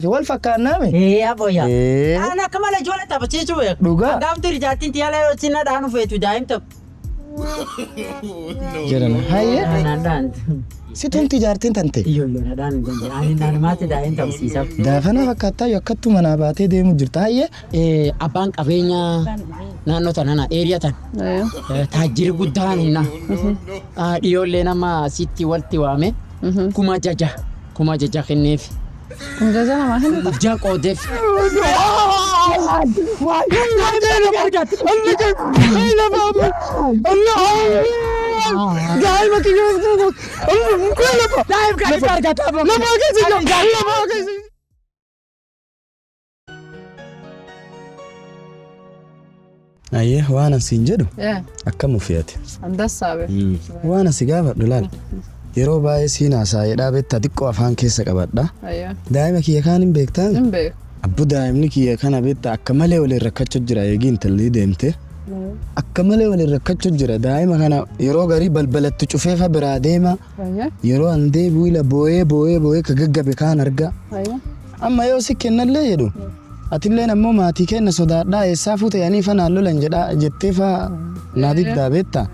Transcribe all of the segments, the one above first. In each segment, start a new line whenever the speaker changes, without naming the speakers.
Wal fakkaannaame.
Ee aboya.
Ee.
Ana akka malee ijoollee taphachiisuu beeku.
Dhugaa.
Gaaf turi jaartiin tiyyaala yoo sinna dhaanu feetu daa'imta.
Jedhan hayyee.
Naan dhaantu.
Si tumti jaartiin tante.
Ijoollee na dhaanu danda'e. Ani naanumaatti daa'im taphachiisa.
Daafana fakkaattaa yoo akkattu manaa baatee deemu jirta hayyee.
Abbaan qabeenyaa naannoo tana eeriyaa tana. Taajjirri guddaan hinna. Dhiyoollee nama sitti walitti waame. Kuma jaja. Kuma jaja kenneef.
Kumjaja namaa hin
Guddaa qoodeef.
Ayyee waan asiin jedhu akkam ufeete.
Andasaabe.
Waan asi gaafadhu laal. Yeroo baay'ee siin haasa'ee beektaa xiqqoo afaan keessa qabadha.
Ayyaa.
Daa'ima kiyya kaan hin beektaa?
Hin beeku.
Abbu daa'imni kiyya kana beektaa akka malee waliin rakkachuu jira eegii intalli deemte. Akka malee waliin rakkachuu jira daa'ima kana yeroo garii balbalatti cufeefa biraa deema.
Ayyaa.
Yeroo an deebi'u ila boo'ee boo'ee boo'ee ka gaggabe kaan arga.
Ayyaa.
Amma yoo si kennallee jedhu atilleen ammoo maatii kenna sodaadhaa eessaa fuute anii fanaan lolan jedhaa jettee faa naa diddaa beektaa.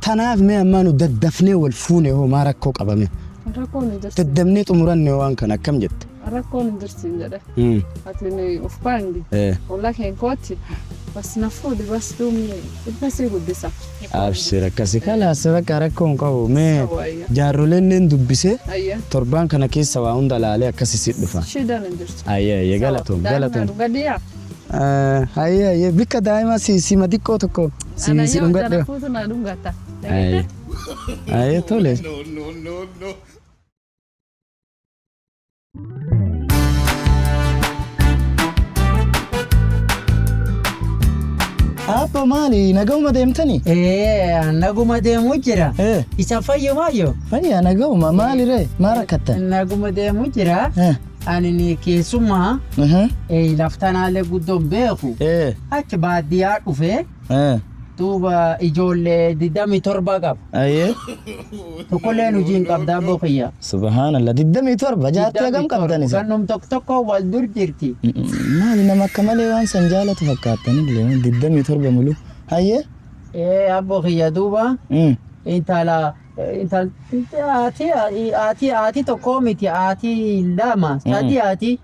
Tanaaf mee ammaa nu daddafnee wal fuune hoo maa rakkoo qabame.
Rakkoon hin jirti.
Daddafnee xumuranne waan kana akkam jette.
Rakkoon hin jirti hin jedhe. Ati ni of baangi. Ollaa kee kootti. Bas na fuudhi bas duubni ilma sii guddisa.
Abshir akkasi kalaas bakka rakkoo hin qabu mee
Wayya.
jaarroleen dubbisee
Ayyaa.
torbaan kana keessa waa hunda laalee akkasi si dhufa.
Shidaan hin jirtu.
Ayyee ayyee galatoom galatoom.
Gadiyaa.
Ayyee ayyee bikka daa'ima si si madiqqoo tokko si
Ana
si
yoo
dhungadhe.
jala fuutu na dhungata.
Ayyee ayyee tole. Abba maali nagahuma deemtanii?
Ee naguma deemuu jira. Isa fayyumaayyoo.
Fayyaa nagahuma maali ree maa rakkattan?
Naguma deemuu jira. Ani ni keessumaa laftanaalee guddoon beeku. Achi baadiyyaa dhufee duuba ijoollee 27 qaba.
Ayyee.
Tokkolleen hojii hin qabdaa boqiyya.
Subhaanallah 27 jaartii hagam qabdan isa?
Kannum tokko tokko wal dur jirti.
Maali nama akka malee waan san jaalatu fakkaatanillee 27 mulu. Hayyee.
Ee abboo kiyya duuba intala intal haati haati haati tokko miti haati lama sadi haati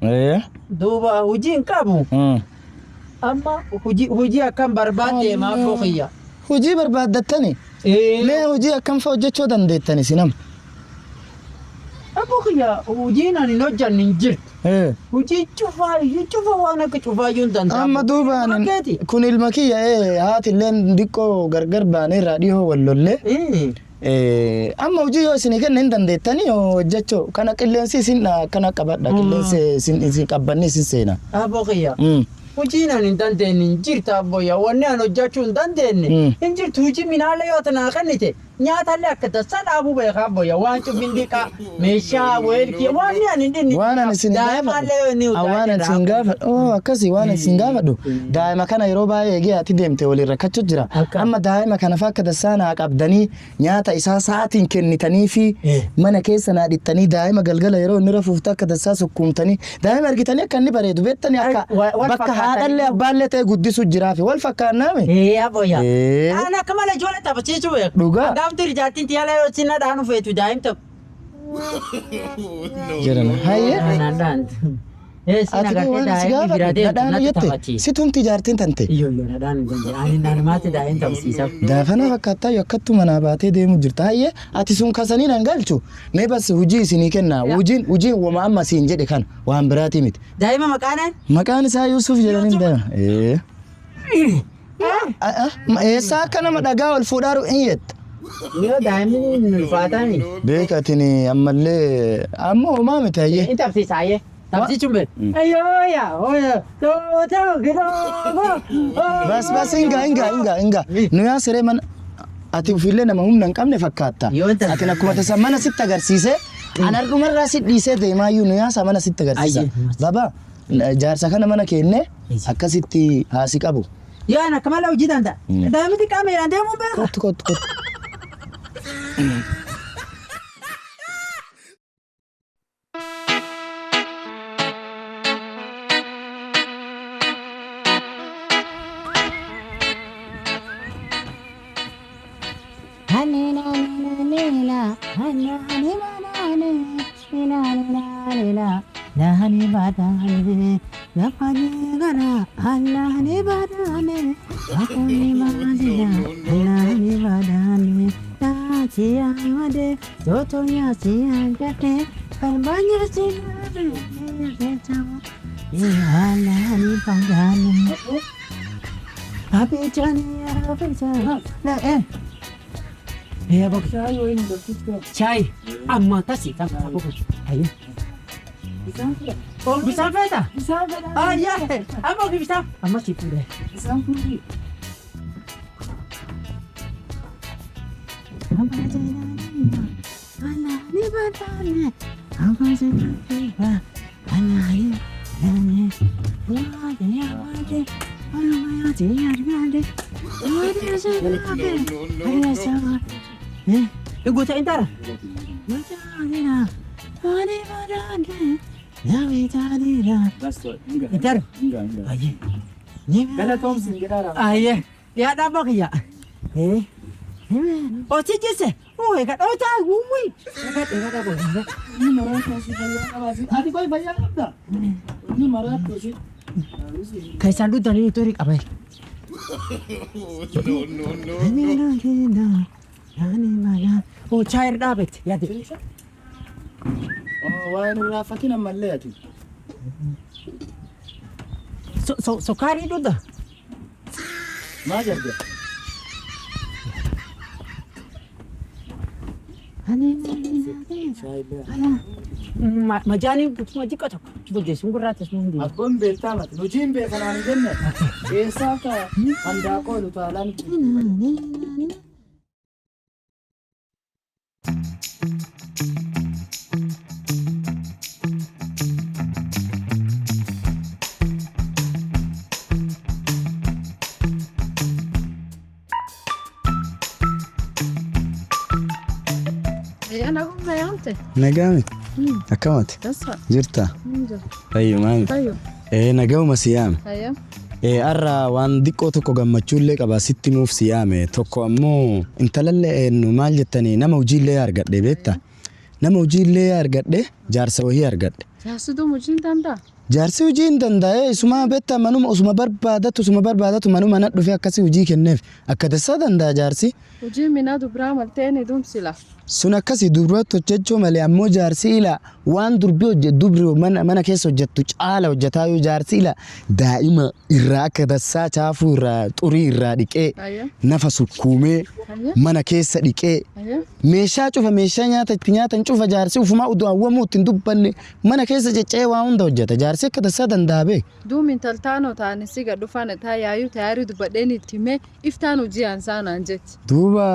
duuba hojii hin qabu. Amma hojii hojii akkam barbaadde abboo kiyya.
Hojii barbaaddattani? Mee hojii akkam fa'a hojjechuu dandeettani sinam?
Abboo kiyya hojiin ani hin hojjanne hin jirtu. Hojii cufaa cufa waan akka cufaayyuu hin danda'amu.
Amma duuba ani kun ilma kiyya haati illeen diqqoo gargar baanee irraa dhihoo wal lollee. Amma hojii yoo isinii kenna hin dandeettanii hojjechuu kana qilleensi isin akkana qabadha qilleensi isin isin qabbanni isin seena.
Abboo kiyya. Hojiin ani hin dandeenye hin jirtu abboyya wanni ani hojjechuu hin dandeenye hin jirtu hojii minaalee yoo tanaa kennite nyaatallee akka tasaa dhaabuu beekaa abboyya waan cufin dhiqaa meeshaa weelkii wanni ani hin dhinne.
Waan ani isin gaafadhu waan ani isin gaafadhu oo akkasii waan ani isin gaafadhu daa'ima kana yeroo baay'ee eegee ati deemte waliin rakkachuu jira amma daa'ima kana fa akka tasaa naa qabdanii nyaata isaa sa'aatiin kennitanii fi mana keessa naa dhittanii daa'ima galgala yeroo inni rafuufte akka tasaa sukkuumtanii daa'ima argitanii akka inni bareedu beektanii akka bakka haadhallee abbaallee ta'e guddisuu jiraafi wal fakkaannaame.
Ee abboyya. Ana akka malee ijoollee taphachiisuu beeku.
Dhugaa.
Gaaf turi jaartiin tiyyaala yoo sinna dhaanu feetu daa'imta.
Jedhan hayyee.
Naan dhaantu. Ee sin
Ati
agartee
waan si
daa'imni bira
gaafadhu
deemtu
nadhaanu
natti
jette
taphachiisa.
si tumti jaartiin tante.
Ijoollee na dhaanu danda'e. Ani naanumaatti daa'im taphachiisa.
Daafana fakkaattaa yoo akkattu manaa baatee deemu jirta hayyee ati sun kasanii nan galchu mee bas hojii isinii kenna hojiin hojiin wama amma siin jedhe kana waan biraatii miti.
Daa'ima maqaan
Maqaan isaa Yuusuf jedhaniin daa'ima. Eessaa akka nama dhagaa ol fuudhaaru hin jetta.
Yoo daa'imni hin ulfaatani.
Beekatin ammallee amma homaa miti hayyee.
Hin tapsiisa hayyee. Tapsiisuun beeku. Ayyoo yaa hooya toota gidoo.
Bas bas hinga hinga hinga hinga. Nu yaa siree mana ati ofiillee nama humna hin qabne fakkaatta. Ati akkuma tasa mana sitti agarsiise an har'umarraa si dhiisee deemaayyuu nu yaasa mana sitti agarsiisa. Baba jaarsa kana mana keenne akkasitti haasi qabu.
Yoo ana akka malee hojii danda'a. Daa'imni xiqqaa miilaan deemuun beeka.
Kottu kottu kottu.
Chai, amma tasi tam Ayo. Oh, bisaan feeta? Ah, ya. Amma bisaan. Amma si fuudhe.
Bisaan fuudhi.
Goota intara. Intara. Aye.
Galatoomsi jedhaara.
Aye. Dhiyaadhaa bakiyya. Eh. Osi jesse. Uwe kadhoota uwe.
Inni maraatu si fayyaa qabaasi. Ati qoy fayyaa qabda? Inni maraatu si.
Keessaan dhuddanii torii qabay. Oh, chaayir dhaabette yaade.
Waa nu raafatin ammallee ati.
Sukaarii dhudda.
Maa jabde?
Majaanii xiqqoo tokko bulcheessuun gurraattis hundi.
Abboon beektaa mati. Hojiin beekanaan hin jenne. Eessaa akka handaaqoo lutaalaan.
Ana gumna yaamte.
Nagaami. Akkamati?
Dasa.
Jirta?
Hinjira.
Fayyo maami?
Fayyo.
Nagahuma si yaame.
Ayya.
Har'a waan xiqqoo tokko gammachuullee qaba sitti muuf si yaame. Tokko ammoo intalallee eenyu maal jettanii nama hojiillee argadhe beektaa? Nama hojiillee argadhe jaarsa wahii argadhe.
Jaarsituu hojiin danda'a.
Jaarsi hojii hin danda'e isuma beektaa manuma usuma barbaadatu usuma barbaadatu manuma na dhufe akkasii hojii kenneef akka dassaa danda'a jaarsi.
Hojii minaa dubraa maltee ni dumsila.
Sun akkasii durbatti hojjechuu malee ammoo jaarsi ila waan durbi hojjetu dubri mana keessa hojjettu caala hojjetaa yoo jaarsi ila daa'ima irraa akka dassaa chaafuu irraa xurii irraa dhiqee
Ayya.
nafa sukkuumee
Ayya.
mana keessa dhiqee
Ayya.
meeshaa cufa meeshaa nyaata itti nyaatan cufa jaarsi ufumaa utuu hawwamuu ittiin dubbanne mana keessa ceccee waa hunda hojjeta jaarsi akka dassaa danda'a bee.
Duum intaltaanoo ta'an si gad dhufan taa yaayuu tayaarii dubbadheen itti himee iftaan hojii ansaanaan jetti.
Duuba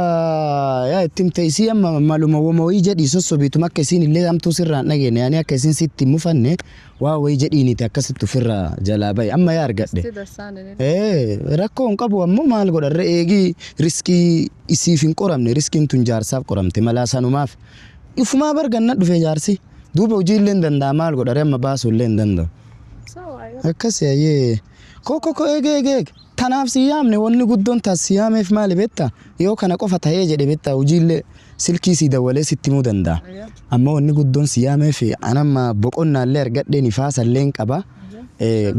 yaa itti himte isii amma maluma wama wayii jedhii sossobiituma akka isiin illee hamtuu sirraa hin dhageenye yaani akka isiin sitti hin mufanne waa wayii jedhiiniti akkasitti ofirraa jalaa bahe amma yaa argadhe.
Sitti dassaan inni.
Rakkoo hin qabu ammoo maal godharre eegii riskii isiif hin qoramne riskiin tun jaarsaaf qoramte malaa sanumaaf. Ifumaa barganna dhufe jaarsi duuba hojii illee hin danda'a maal godharre amma baasuu illee hin danda'u.
Sawa ayya.
Akkas ayyee koo koo koo eege eege eege tanaaf si yaamne wanni guddoon taas si yaameef maali beektaa yoo kana qofa ta'ee jedhe beektaa hojiillee silkii si dawwalee sitti himuu danda'a.
Ayya.
Amma wanni guddoon si yaameef anamma boqonnaallee argadhee nifaasallee hin qaba.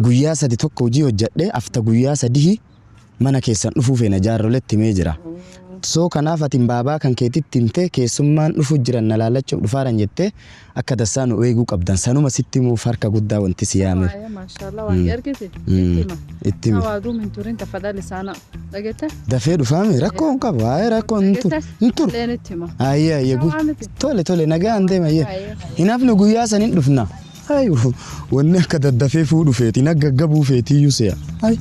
Guyyaa sadi tokko hojii hojjedhe afta guyyaa sadii mana keessan dhufuu feena jaarroletti himee jira. So kanaaf ati baabaa kan keetitti himte keessummaan dhufuu jiran na laallachuuf dhufaaran jettee akka dassaa nu eeguu qabdan sanuma sitti himuuf harka guddaa wanti si yaameef.
Ayya maashaallah waan argite. Itti hima.
Itti himi.
Sawa duum hin turin tafadhali saana. Dhageette?
Dafee dhufaame rakkoo hin qabu haaya rakkoo hin turu hin turu.
Leen itti hima.
Ayyee ayyee
Sawa miti.
tole tole nagaan deema ayyee.
Ayyee.
Hin hafne guyyaa saniin dhufna. Ayu wanni akka daddafee fuudhu feeti na gaggabuu feetiyyuu se'a. Ayi.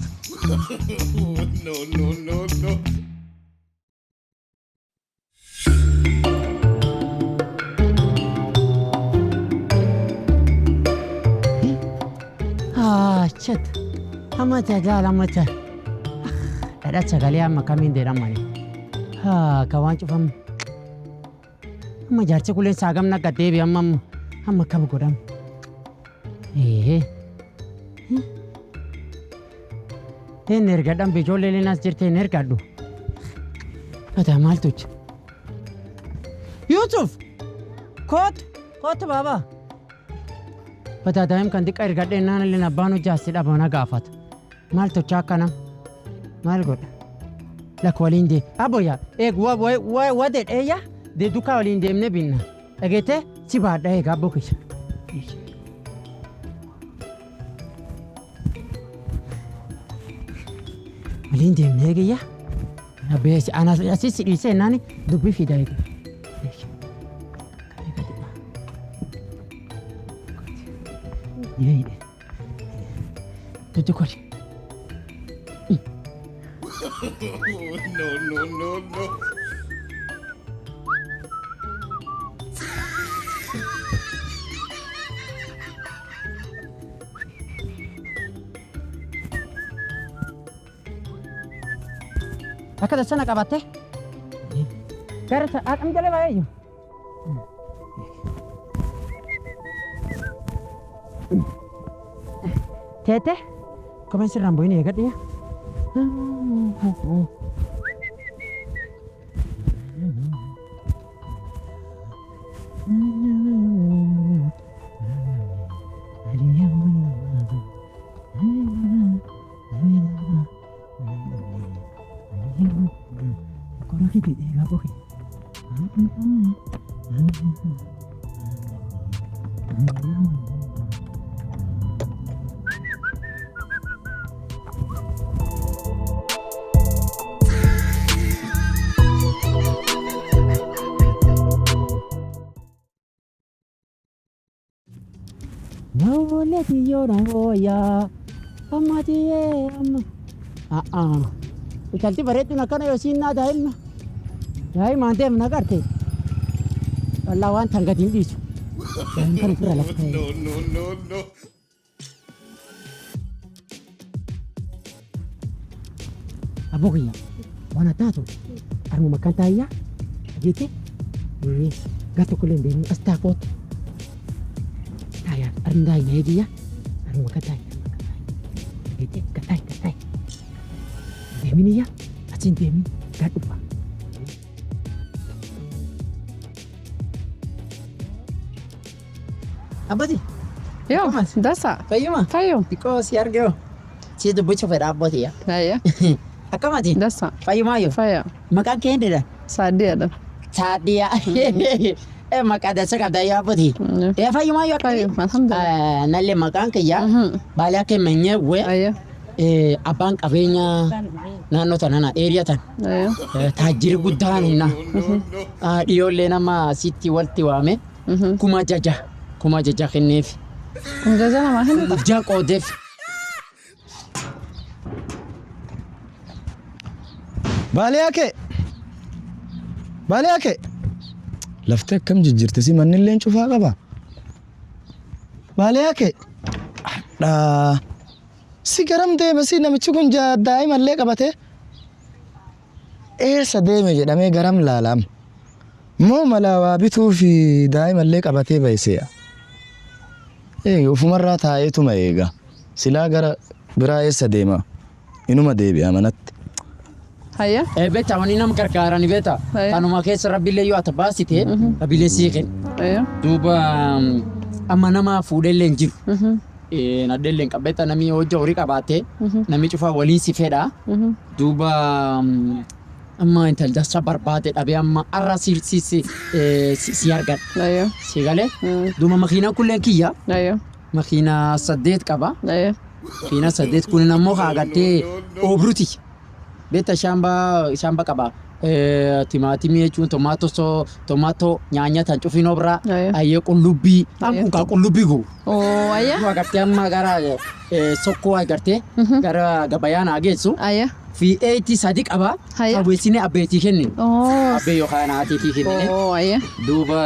Ah, shit. Amma tajaajila amma ta. Dhadhaa sagalee amma kamiin jedhamani. Haa, ka waan cufamu. Amma jaarsi kuleen saagam nagga deebi amma amma kam godham. Ee. Een ergadhan ijoollee leen as jirti een ergadhu. Ata maaltu jira? Yusuf! Yusuf! Kootu! Kootu baabaa! Badaa daa'im kan xiqqa ergadhee naan illee abbaan hojjaasti dhaba na gaafata. Maal tochaa akkana? Maal godha? Lakka waliin deem. Abboyyaa eeg wa wa wa wa dedheeyya de dukaa waliin deemnee binna. Dhageettee si baadha eega abboo kiyya. Waliin deemnee eegiyya. Abbeesi ana asii si dhiisee naani dubbii fida eega. Yeeyidhe. Tutu kori.
No, no, no, no.
Akka sana qabatte. Gara akkam jala baay'ee. Teete kopheen sirraan bu'in eegadhu. Intalti bareedduun akkana yoo siin naa daa'imma. Daa'imaan deemna garte. Wallaa waan tan gadi hin dhiisu. Daa'im kan ofirra lafa ta'e.
No, no, no, no.
Abboo kiyya waan addaatu armuma kan taayyaa jeete gar tokko illee hin deemin as taa kootu. Taayaa armi daa'ima eegiyya armuma kan taayyaa jeete gattaay gattaay. Deemin iyya achiin deemin gad dhufa. Abbati
Yoo, dasa.
Fayyuma.
Fayyum.
Xiqqoo si argee si dubbachuu fedha abbootiya.
Ayya.
Akkamati?
Dasa.
Fayyumaayyoo.
Fayya.
Maqaan kee eenyudha?
Saaddiyaadha.
Saaddiyaa. Maqaa dansa qabda yaa abbootii. Fayyumaayyoo akkami?
Fayyum. Alhamdulillah.
Nallee maqaan kiyya baalaa kee manyee
Ayya.
Abbaan qabeenyaa naannoo tana eeriyaa tan
Ayya.
Taajjirri guddaan hinna. Dhiyoollee nama sitti walitti waame 6000 kenneef.
Kun jaja namaa hin
Guddaa qoodeef.
Baaliyaa kee! Baaliyaa kee! Lafti akkam jijjiirte si manni illee cufaa qaba. Baaliyaa kee! Dhaa! Si garam deeme si namichi kun daa'ima illee qabate? Eessa deeme jedhamee garam laalaam? Moo malaa waa bituu fi daa'ima illee qabatee bahiseya? Ee ofumarraa taa'eetuma eega. Silaa gara biraa eessa deema? Inuma deebi'a manatti.
Hayya.
Beektaa wanni nama gargaarani beektaa?
Ayya.
Kanuma keessa rabbiillee yoo ati baasite rabbiillee sii kenna.
Ayya.
Duuba amma nama fuudhellee hin jiru. Nadheellee hin qabbeetta namni hojja horii qabaate namni cufaa waliin si fedha. Duuba amma intal dasa barbaade dhabee amma arra si si si si si argadha.
Ayya.
Si galee? Duuba makiinaan kulleen kiyya
Ayya.
Makiinaa 8 qaba.
Ayya.
Makiinaa 8 kunin ammoo haa gartee oobruti. Beektaa shamba shamba qaba. Timaatimii jechuun tomaatoo soo tomaatoo nyaanya tan cufin obraa
Ayya.
ayyee qullubbii
Ayya.
kun kaa qullubbii guu.
Oo ayya.
Duuba gartee amma gara sokkoo agartee gara gabayaa naa geessu.
Ayya.
Fi eetii 3 qaba.
Hayya.
Hawweessinee abbeetii kennine.
Oo.
Abbee yookaan haatiitii kennine.
Oo ayya.
Duuba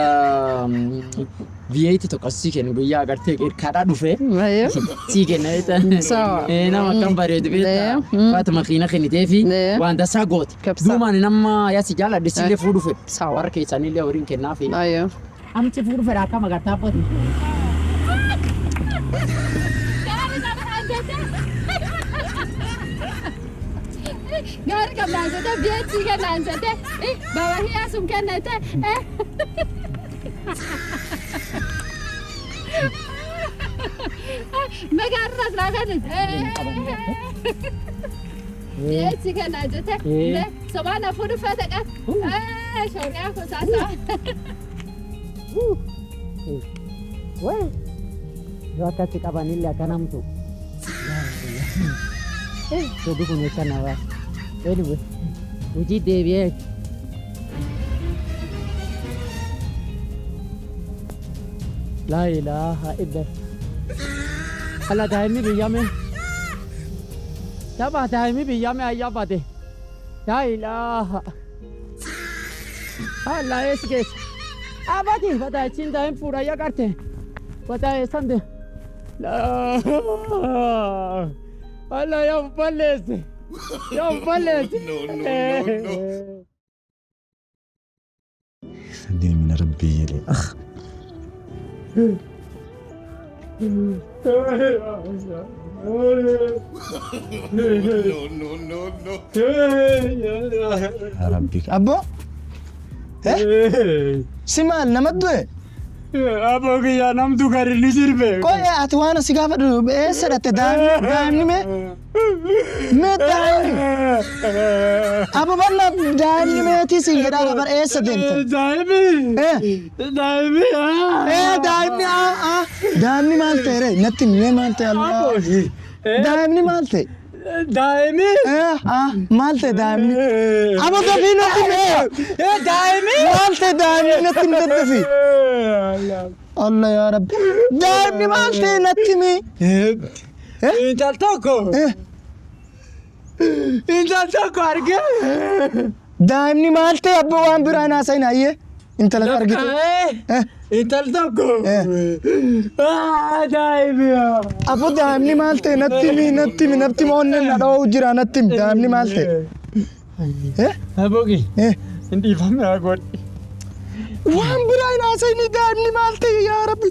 V8 tokko sii kennu guyyaa agartee kadhaa dhufee
Ayya.
sii kenna jechuudha.
Sawa.
Nama akkam bareedu beektaa. Faatu makiina kenniteefi
Nee.
waan dasaa goote.
Kabsa.
Duumaan nama yaa si jaaladhe sillee fuudhu fedhe.
Sawa.
Warra keessanillee horiin kennaafi.
Ayya.
Amti fuudhu fedha akkam agartaa abbooti.
Gaarii. qabnaan jette BH kennaan jette baba hiyyaa sun kennete. Megaarras naa kennite. BH kennaan jette sobaan na fuudhu feete qan. Shauri yako sasa.
Wee. Yoo akkatti qabanillee akkanamtu. Sobi kun eessa na baasa. Anyway, hojii deebi'ee. Laa ilaaha illa. Ala daa'imni biyyame. Tapha daa'imni biyyame ayyaafate. Laa ilaaha. Alla eessi keessa. Abati bata achiin daa'im fuudha ayya qarte. Bata eessan de. Alla yaa balleesse. Yaa balleesse.
No, no, no, no.
Deemina rabbii jedhee. Ah.
No, no, no, no.
Yaa rabbii. Abboo. Si maal nama du'e?
Aboo kiyyaa namtu gari ni sirbe.
Qo'ee ati waan si gaafadhu eessa dhatte daa'imni mee? Mee daa'imni? Abbo bal'aa daa'imni meetii siin jedhaa bar eessa deemte?
Daa'imni. Daa'imni.
Daa'imni daa'imni maal ta'e ree? Natti mee maal ta'e Allah? Daa'imni maal ta'e?
Daa'imni.
Maal ta'e daa'imni? Abbo dafii natti mee?
Daa'imni.
Maal ta'e daa'imni natti hin daddafi? Allah yaa Rabbi. Daa'imni maal ta'e natti himi?
Intal tokko. Intal tokko argee.
Daa'imni maal ta'e abbo waan biraa haasa'in hayyee intala argite.
Intal tokko. Daa'imni.
Abbo daa'imni maal ta'e natti himi natti himi natti himi onneen na dha'uu jira natti himi daa'imni maal ta'e?
Aboo kiyya. Dhiifame haa godhi.
Waan biraa hin haasa'in daa'imni maal ta'e yaa Rabbi.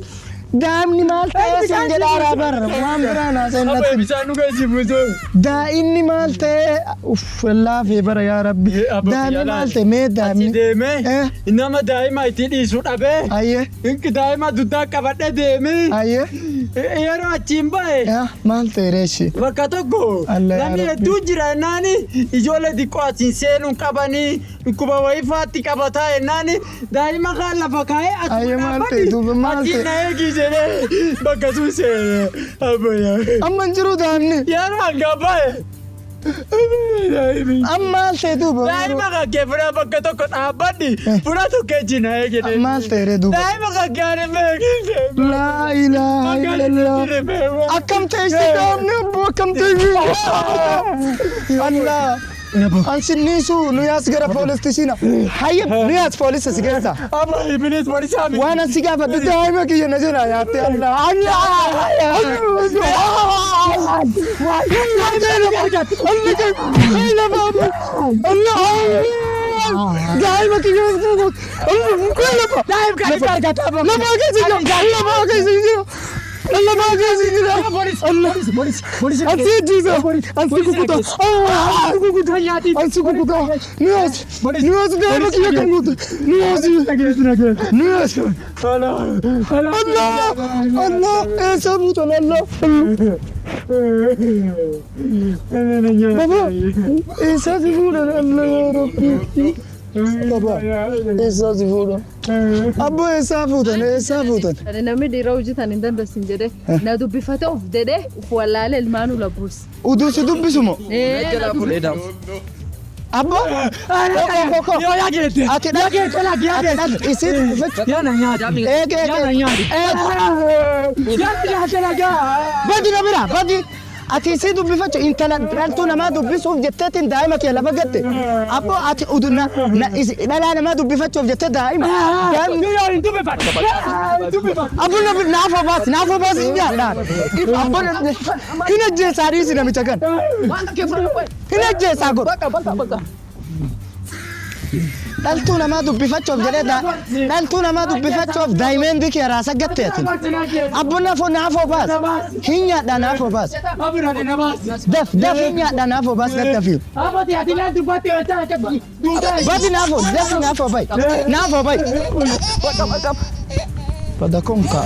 Daa'imni maal ta'e siin jedhaa bar waan biraa hin haasa'in natti himi.
Bishaan dhugaa buusee.
Daa'imni maal ta'e uff laafee bara yaa Rabbi. Daa'imni maal ta'e mee
Achi
daa'imni?
deemee nama daa'ima itti dhiisu dhabee.
Ayyee.
Daa'ima duddaa qabadhee deemee.
Ayyee.
Yeroo achiin ba'e.
Maal ta'e reeshi?
Bakka tokko
Allah yaa
namni
Rabbi.
hedduun jira jennaan ijoollee xiqqoo asiin seenuun qabanii dhukkuba wayii faatti qabataa jennaan daa'ima kaan lafa kaa'ee
Ayyee maal ta'e duuba maal
achiin
ta'e?
na eegi jedhee bakka sun seene abbayyaa.
Amma hin jiru daa'imni.
Yeroo hanga ba'e.
Amma maal ta'e duuba?
Daa'ima kan kee fura bakka tokko dhaabbadhi fura tokko ejji na eegi.
Maal ta'e ree duuba?
Daa'ima kan kee ani beekin.
Laa ilaaha illallah. Akkam ta'e si daa'imni abbo akkam ta'e? Allah. Ansinniisu nu yaas gara police station. Hayya nu yaas poolisa si geessa.
Abba ibilis poolisaa miti.
Waan asi gaafadhu daa'ima kiyya na jala nyaatte Allah. Allah. Allah. Daa'ima kiyya lafa keessa jira. Lafa keessa jira. Lafa keessa jira. Allah. Ansi ajjeesa. Ansi kukuta. Ansi kukuta. Ansi kukuta. Nu yaas. Nu yaas daa'ima kiyya kan goote. Nu yaas. Nu yaas. Allah. Allah. Eessa buutan Allah. Baba. Eessa si fuudhan Allah yaa Rabbi. Baba. Eessa si fuudhan. Abbo eessaa fuutan eessaa fuutan.
Ani namni dhiira hojjetan hin dandeessin jedhee na dubbifate of jedhee uf wallaalee ilmaanuu labbuus.
Uduu si dubbisu moo? Abbo. Koko koko.
Yoo yaa geette.
Ati dha.
Yaa geette laati yaa geette.
Isin
Yaa na nyaati.
Eege
Yaa na
eege.
nyaati. Yaa na nyaati lagaa.
Badi na bira badi. Ati isii dubbifachuu intala dhaltuu namaa dubbisuuf jetteetiin daa'ima kee lafa gatte. Abbo ati udu na na isi dhalaa namaa dubbifachuuf jettee daa'ima. Daa'imni
Yoo hin dubbifatu. Hin dubbifatu.
Abbo na naafoo baasi naafoo baasi hin jaadha. Abbo hin ajjeesaa dhiisi namicha kan. Hin ajjeesaa godhu.
Bakka bakka bakka.
Dhaltuu namaa dubbifachuuf jedhee dhaltuu namaa dubbifachuuf daa'imeen kee raasa gatte ati. Abbo naafoo naafoo baas. Hin nyaadha naafoo baas. Daf daf hin nyaadha naafoo baas daddafi. Badi naafoo daf naafoo bayi. Naafoo bayi. Bada konka.